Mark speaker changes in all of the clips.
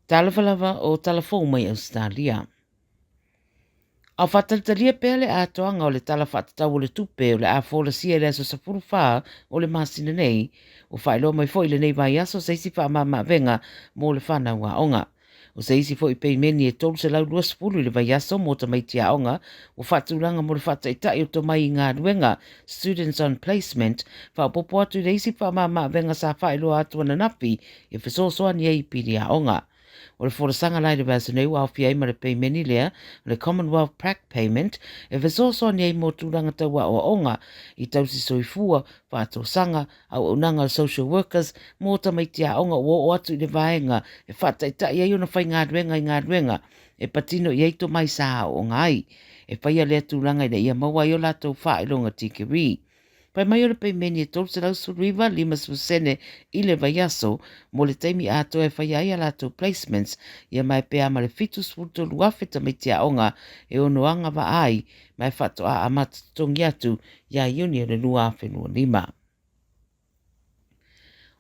Speaker 1: Talofa lava o tala fou mai Ausetalia. A o faatalitalia pea le atoaga o le Tala Faatatau o le Tupe o le a folasia i le aso 14 o le masina nei, ua faailoa mai foi i lenei vaiaso se isi faamamaavega mo le fanau aoga. O se isi foi peimeni e 320 i le vaiaso mo tamaiti aoga ua faatulaga mo le faataitai o tomai i galuega, Students on Placement, faaopoopo atu i le isi faamamaavega sa faailoa atu ananafi e fesoasoani ai i pili aoga. O le folasaga la i le vaiaso nei ua aofia ai ma le peimeni lea, o le Commonwealth Prac Payment, e fesoasoani ai mo tulaga tau aoaoga i tausi soifua, faatosaga, auaunaga a le social workers mo tamaiti aoga ua oo atu i le vaega e faataitai ai ona faigaluega i galuega e patino i ai tomai sa aooga ai. E faia lea tulaga ina ia maua ai o latou faailoga tikeri. Fai mai o le peimeni e 319.50 sene i le vaiaso mo le taimi atoa e faia ai a latou placements, ia ma e pe a ma le 73,000 tamaiti aoga e ono agavaa ai ma e faatoa amata totogi atu ia Iuni o le 2025.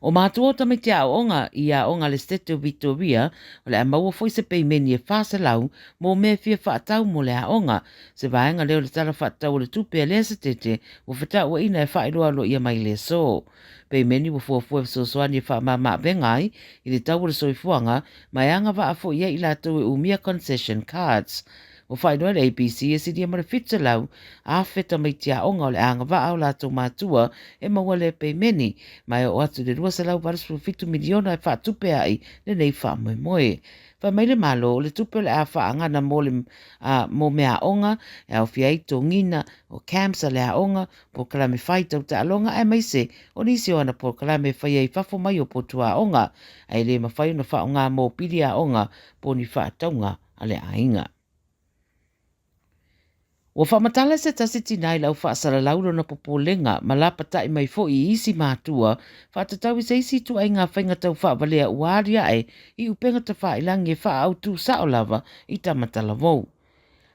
Speaker 1: O matua o tamaiti aoga i aoga a le Setete o Vitoria o le a maua foi se peimeni e 400 mo mea e fia faatau mo le aoga, se vaega lea o le Tala Faatatau o le Tupe a lea Setete ua fetauaiina e faailoa aloaia mai le aso. Peimeni ua fuafua e fesoasoani e faamama-avega ai i le tau o le soifuaga ma e agavaa foi i ai i latou e umia concession cards. Ua faailoa e le ABC e silia ma le 700,000 tamaiti aoga o le a agavaa o latou matua e maua lea peimeni, ma e oo atu i le $287 miliona e faatupe ai lenei faamoemoe. Fai mai le Malo, o le tupe o le a faaagana mo le mo meaaoga e aofia ai togina o camps a le aoga, polokalame fai tau taaloga aemaise o nisi o ana polokalame e faia i fafo mai o potu aoga, ae le mafai ona faaaoga mo pili aoga po o ni faatauga a le aiga. Ua faamatala se tasi tinā i le au faasalalau lona popolega ma lapatai mai foi i isi matua faatatau i se isi ituaiga faiga tau faavalea ua aliae i upega tafailagi e faaautu sao lava i tama talavou.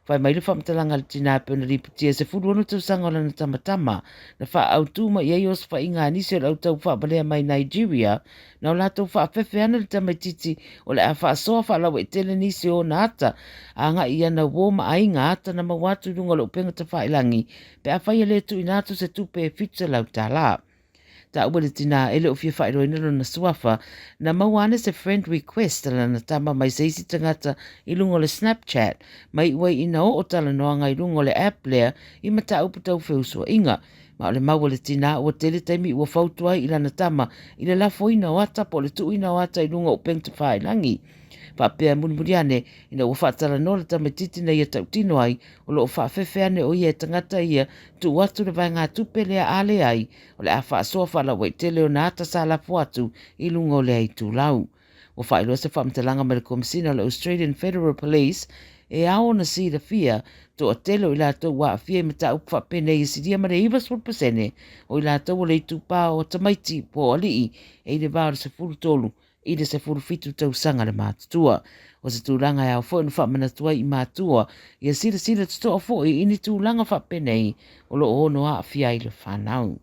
Speaker 1: Fai mai le faamatalaga a le tinā e pei ona lipotia e 16 tausaga o lana tamatama na faaautu mai i ai osofaiga a nisi o le au tau faavalea mai Nigeria na o latou faafefe ana le tamaitiiti o le a faasoa faalauaitele nisi o ona ata agai i ana uo ma aiga ata na maua atu i luga o le upega tafailagi pe afai e le tuuina atu se tupe e $700. Taua le tinā e le o fia faailoaina lona suafa, na maua ane se friend request a lana tama mai se isi tagata i luga o le Snapchat, ma iu ai ina oo talanoaga i luga o le app lea i mataupu tau feusuaiga. Ma o le mau a le tinā ua tele taimi ua fautua ai i lana tama i le lafoina o ata po o le tuuina o ata i luga o upega tafailagi. Faapea mulimuli ane ina ua faatalanoa le tamaitiiti na ia tautino ai o lo o faafefe ane o ia e tagata ia tuu atu le vaegatupe lea a leai o le a faasoa faalauaitele ona ata sa lafo atu i luga o lea itulau. Ua faailoa se faamatalaga mai le Komesina o le Australian Federal Police e ao ona silafia toatele o i latou ua aafia i mataupu faapenei e silia ma le 90% o i latou o le itupa o tamaiti po o alii e i le va o le 13 i le 17 tausaga le matutua. O se tulaga e ao foi ona faamanatu ai i matua ia silasila totoa foi i ni tulaga faapenei o lo o ono aafia ai le fanau.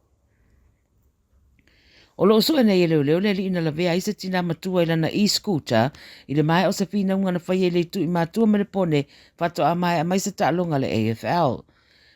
Speaker 1: O lo o sue nei e leoleo le alii na lavea ai se tinā matua i lana e-scooter i le maea o se finauga na faia i le itu i Matua ma Lepone faatoa maea mai se taaloga a le AFL.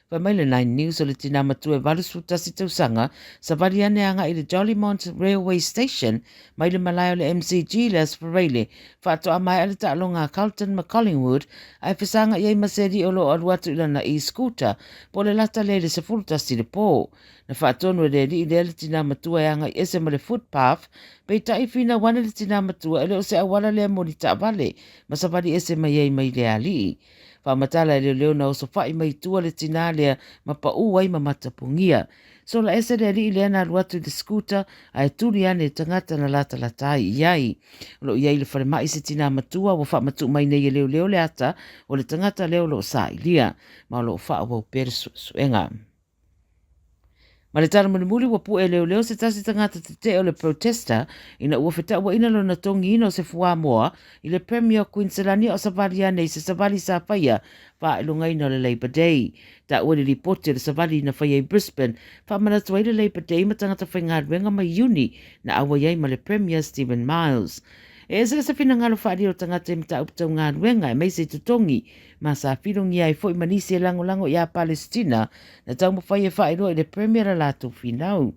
Speaker 1: Fai mai le Nine News o le tinā matua e 81 tausaga, savali ane agai i le Jolimont Railway Station mai le malae o le MCG i le Aso Faraile faatoa maea le taaloga a Carlton ma Collingwood ae fesagai ai ma se alii o lo o alu atu i lana e-scooter po o le lata lea i le 11 i le po. Na faatonu e le alii lea le tinā matua e agai ese ma le footpath, peitai finau ane le tinā matua e le o se auala lea mo ni taavale ma savali ese mai ai mai lea alii. Faamatala e leoleo na osofai mai tua le tinā lea ma paū ai ma matapogia. Sola ese le alii lea na alu atu i le scooter ae tuli ane i tagata na latalata ai i ai. O lo o i ai i le falemai se tinā matua ua faamatuu mai nei e leoleo le ata o le tagata lea o lo o sailia ma o lo o faaauau pea le suesuega. Ma le tala mulimuli ua pue e leoleo se tasi tagata tetee o le protester ina ua fetauaina lona togiina o se fuamoa i le Premier o Kuiniselani a o savali ane i se savali sa faia faailogaina o le Labour Day. Taua i le lipoti o le savali na faia i Brisbane, faamanatu ai le Labour Day ma tagata faigaluega mai Iuni na auai ai ma le Premier Steven Miles. E eseese finagalo faaalia o tagata i mataupu tau galuega aemaise i totogi ma sa filogia ai foi ma nisi e lagolago ia Palesitina na taumafai e faailoa i le Premier le latou finau.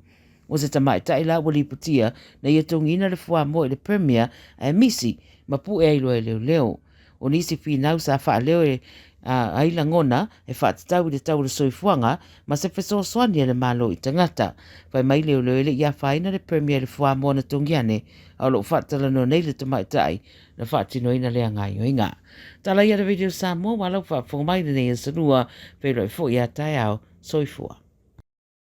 Speaker 1: O se tamaitai la ua lipotia na ia togiina le fuamoa i le Premier ae misi ma pue ai loa e leoleo. O nisi finau sa faaleo e ai lagona e faatatau i le tau o le soifuaga ma se fesoasoani a le Malo i tagata. Fai mai leoleo e le i afaina le Premier i le fuamoa na togi ane, a o lo o faatalanoa nei le tamaitai na faatinoina lea gaoioiga. Tala ia le Radio Samoa ua lau faafofoga mai lenei aso lua, feiloai foi a taeao. Soifua.